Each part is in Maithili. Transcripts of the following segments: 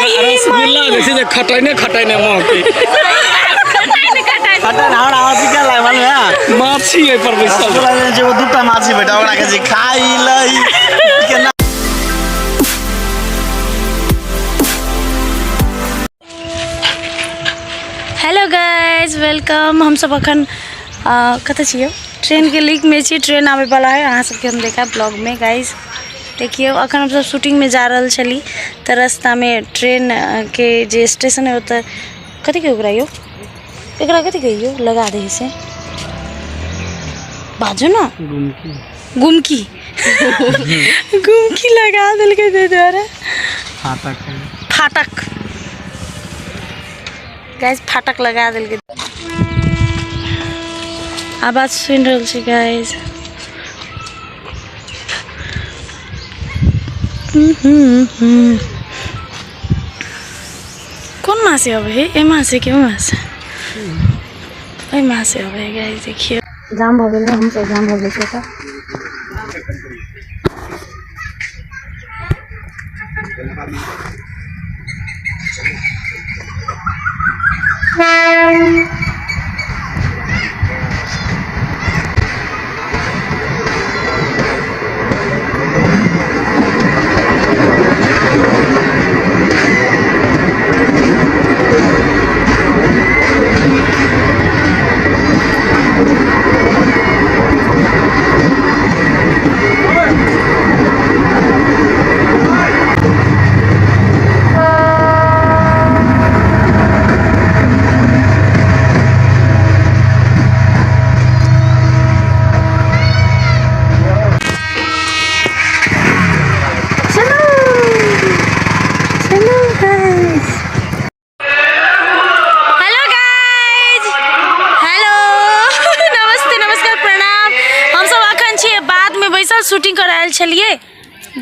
रसगुल्ला जे छै जे खटैने खटैने महकै। खटन हमरा हँसी क्या लागल है। माछी एहि पर बैसल। रसगुल्ला जे छै वो दूटा माछी बैठा ओकरा कहै छै खाइ लई केना। Hello guys, welcome. हम सब अखन कतऽ छियै? ट्रेनके लिंकमे छी। ट्रेन आबैवला है, अहाँ सबके हम देखायब ब्लॉगमे। गाइज देखियौ, अखन हम सब शूटिंगमे जा रहल छली तऽ रास्तामे ट्रेन के जे स्टेशन है ओतऽ कथी कहै ओकरा यौ? एकरा कथी कहियौ? लगा दै से बाजू ने। गुमकी, गुमकी लगा देलकै ताहि दुआरे। फाटक, फाटक गाइस, फाटक लगा देलकै। आवाज सुनि रहल छी गाइस? कोन मासे अबै है? एहि मासे कि ओहि मासे? एहि मासे अबै है। गाइस देखियौ, जाम भऽ गेल। हमसब जाम भऽ गेल छै ओतऽ। चलो चलो गाइस। हेलो गाइज, हेलो, नमस्ते, नमस्कार, प्रणाम। हम सब अखन छियै बादमे बैसल, शूटिंग कर आयल छलियै।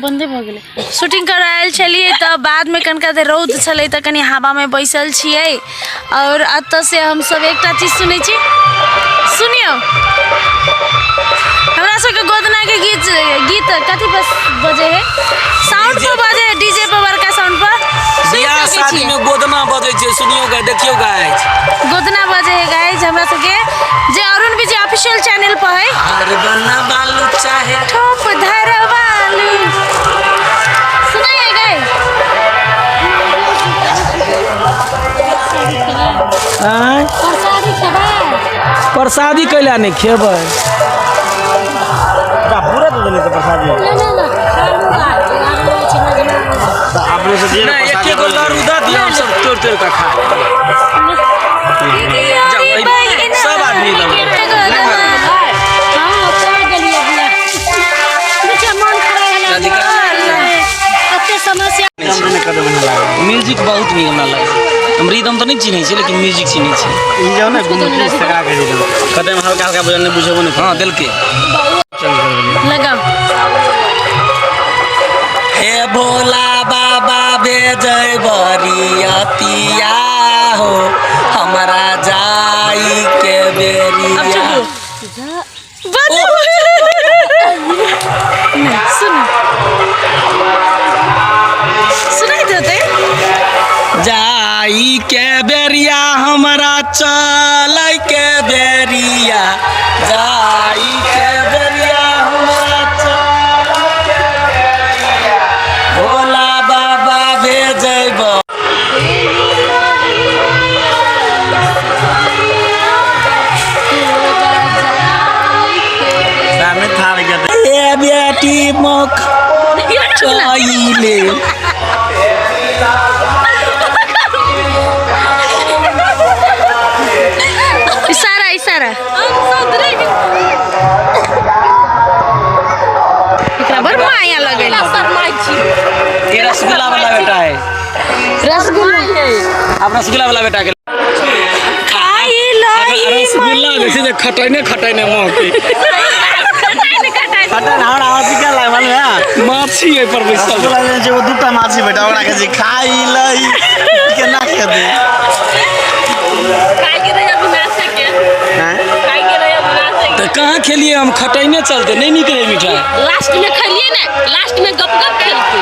बंदे भऽ गेलै। शूटिंग कर आयल छलियै तऽ बादमे कनिका देर रौद छलै तऽ कनि हवामे बैसल छियै। और एतऽ से हमसब एकटा चीज सुनै छी, सुनियौ। हमरा सबके गोदनाके गीत, गीत कथी पर बजै है? साउंड पर बजै है, डीजे पर, बड़का साउंड पर सुनि बियाह सकै शादी छियै। में गोदना बजै छै। सुनियौ गाय, देखियौ गाय। गोदना बजै है गाइज हमरा सबके, जे अरुण विजय ऑफिशियल चैनल पर है। हार बना बालू चाहे ठोप धरवालू सुनाइए गाइज। आँय? प्रसादी खेबै? प्रसादी कैला नहि खेबै? पूरा दे देली तऽ प्रसादी तऽ अपने से दिए। नहि, एके गो लड्डू दऽ दियौ, हम सब तोड़ि तोड़ि कऽ खा लेबै। जाउ, सब आदमी लेबै। म्यूजिक बहुत नीक हमरा लागै। हम रिदम तऽ नहि चिन्है छियै, लेकिन म्यूजिक चिन्है छियै। ई जाउ ने गुमकी सका के दिलौ कते में हल्का हल्का बजल, नहि बुझेबो नहि। हँ, देलकै। चल कर देलियै। लगाओ। हे भोला बाबा, भेजै बरियतिया हो, हमरा जाई के अब बेरिया। चुप हो। बंद। नहीं, सुनो, सुनाई देते। जाई के बेरिया, हमरा चलै के बेरिया, जाई के बेरिया, हमरा चलै के बेरिया, भोला बाबा भेजै सामने थार गया। ए बेटी मुख चैले। इशारा, इशारा। एकरा बड़ माया लगै। ये रसगुल्ला वाला बेटा है। रसगुल्ला। आप रसगुल्ला वाला बेटा के खाइ लई। रसगुल्ला जे छै जे खटैने खटैने महकै। खटन हमरा हँसी क्या लागल है। माछी एहि पर बैसल। रसगुल्ला जे छै वो दूटा माछी बैठा ओकरा कहै छै खाइ लई केना खेतै? आँय? तऽ कहाँ खेलिए हम? खटैने चलते नहि नीक रहै मिठाई। लास्ट में खेलिए ने, लास्ट में गप गप खेलके।